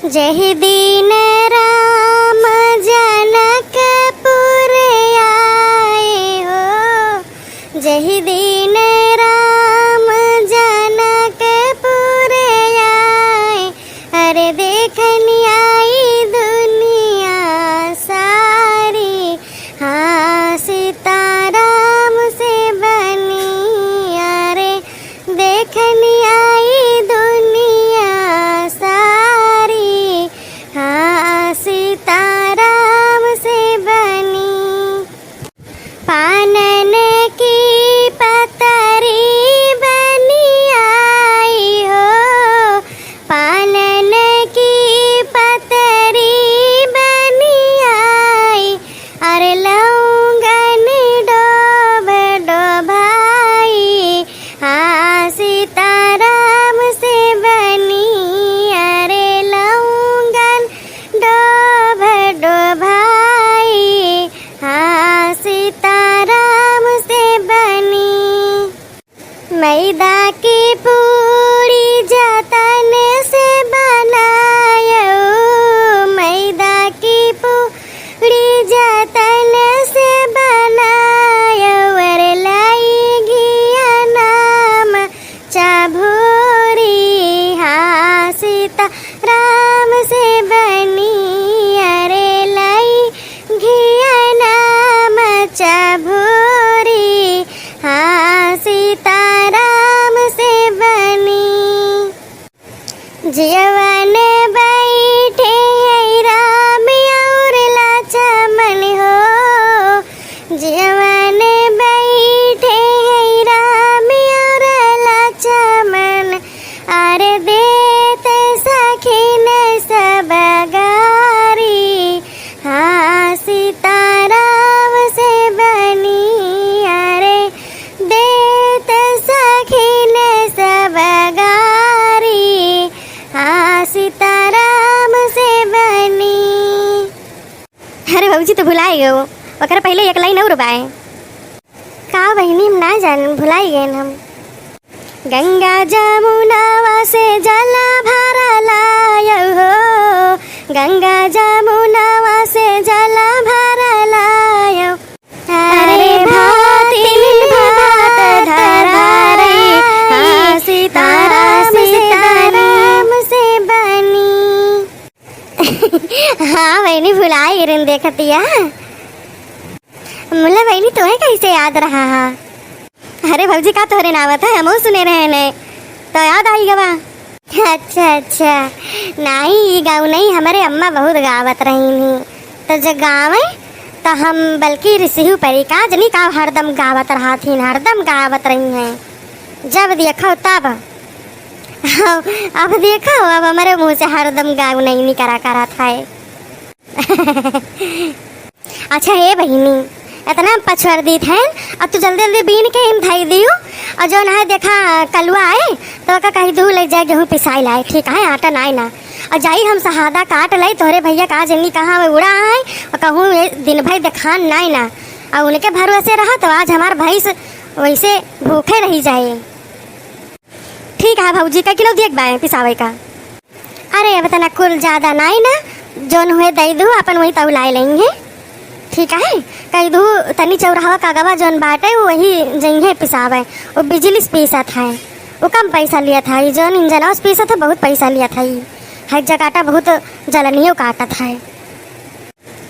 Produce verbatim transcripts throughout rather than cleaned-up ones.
जहि दिन राम जनकपुर आए हो, जहि दिन राम जनकपुर आए, अरे देखनि आई दुनिया सारी, हाँ सीताराम से बनी, अरे देखनि आई दुनिया सारी, हाँ सीताराम से बनी। पानन की पतरी बनी आई हो, पानन की पतरी बनी आई, अरे लौंगन डोभ डोभाई, हाँ सीताराम से बनी, अरे लौंगन डोभ डोभाई, हाँ सीताराम से बनी। मैदा की पूड़ी जतन से बनायो, मैदा की पूड़ी जतन से बनायो, अरे लाई घिया नाम चाभोरी, हाँ सीताराम से बनी, अरे लाई घिया नाम चाभोरी, हाँ सीताराम से बनी। जेवन बैठे हैं राम और लक्ष्मण हो, जेवन बैठे हैं राम और लक्ष्मण, अरे देत सखिन सब गारी, हाँ सीताराम से बनी, अरे देत सखिन सब गारी, हाँ सीताराम से बनी। अरे भौजी, तू भुलाइ गयो, ओकरे पहिले एक लाइन और बाए। का बहिनी, हम ना जान, भुलाइ गए हम। गंगा जमुनावा से जला भरा लायो हो, गंगा जमुनावा से जला भरा लायो। अरे भातिन भात धराई, हाँ सीताराम, सीताराम से बनी। हाँ बहिनी, भुलाइ गए देखतिया। मुला बहिनी, तोहे कैसे याद रहा हा? अरे भौजी, का तोहरे ना आवत है, हमहू सुने रहे ने, तो याद आई गवा। अच्छा, अच्छा, नाहीं, ई गाउँ नाहीं, हमरे अम्मा बहुत गावत रही थी, तो जब गावे, तो हम बल्कि रिसिहू परी का जनी का हरदम गावत रहा थी, हरदम गावत रही हैं। जब देखो तब। अब देखो, अब हमरे मुँह से हरदम गाउँ नाहीं निकरा करत है। अच्छा हे बहिनी, इतना पछुआर दीत है, अब तू जल्दी जल्दी बीन के इम धई दियो, और जौन है देखा कलुआ आए, तो ओका कहि दू ले जाए गेहूँ पिसाई लाए, ठीक है, आटा नाई ना। और जाई हम सहादा काट लाई, तोहरे भैया का जनी कहाँ उड़ा है, और कहूँ ये दिन भर देखान नाई ना, और उनके भरोसे रहा तो आज हमार भैंस वैसे भूखे रही जाए। ठीक है भौजी, कै किलो दिए के बाए पिसावे का? अरे अब तना कुल ज्यादा नाई ना, जौन हुए दई दू, अपन वही तौलाए लेंगे। ठीक है, कहि दू तनी चौराहा का गवा जौन बाटे, वो वही जइहे पिसावे। वो बिजली से पीसत है, वो कम पैसा लियत है। जौन इंजनवा से पीसत है, बहुत पैसा लियत है। है जकाटा बहुत जलनियो काटत है।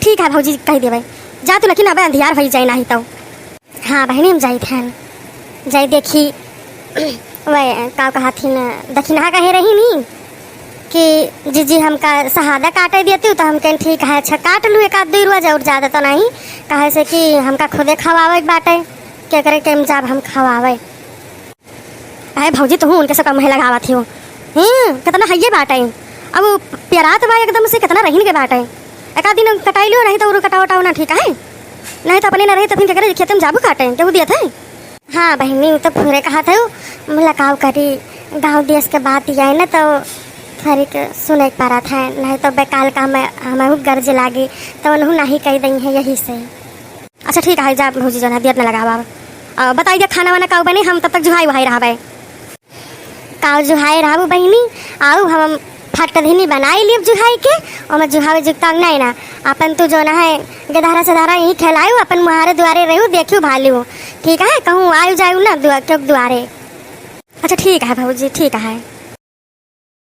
ठीक है भौजी, कहि देबै। जा तू, लेकिन अबे अंधियार भई जाए नाही तो। हाँ बहिनी, हम जाइत हन। जाई देखी, वह का कहत हिन, दखिनहा कहे रही नी कि जीजी हमका सहादा काटे देती तो हम कहें ठीक है, अच्छा काट लू एक आध दुई रोज और ज्यादा तो नहीं, काहे से कि हमका खुदे खवावे के बाटे, केकरे के हम जाब हम खवावे। अरे भौजी, तुहू उनके से कम है लगावत हियो। हम्म, कितना हइये बाटे। अब उ प्यारात बा एकदम से, कितना रहीन के बाटे। एक आध दिन कटाई लियो, नहीं तो उरु कटाओ टाओ ना ठीक है। नहीं तो अपने ना रही तो फिर केकरे खेते में जाबू काटे, केहू दियत है? हाँ बहिनी, उ तो पूरे कहत है, मुलाकाव करी, गाँव देश के बात ये है ना तो फरिक सुने के पारत है, नहीं तो बेकाल काम में हमहू गर्ज लागी, तो उनहू नहीं कह दई है यही से। अच्छा ठीक है, जा भौजी, जौन है देर न लगावा। आ, बताई दे खाना वाना काऊ बने, हम तब तक जुहाई वहाई रहबे। काऊ जुहाई रहबू बहिनी, आऊ हम फटधीनी बनाई लियब जुहाई के, ओमे जुहावे जुगतांग नहीं ना। अपन तू जौन है, गदहरा सदहरा यहीं खेलायु, अपन मुहारे दुआरे रहू, देखियो भालियो। ठीक है, कहूँ आयु जायु ना दुआ-, क्यों दुआरे। अच्छा ठीक है भौजी, ठीक है।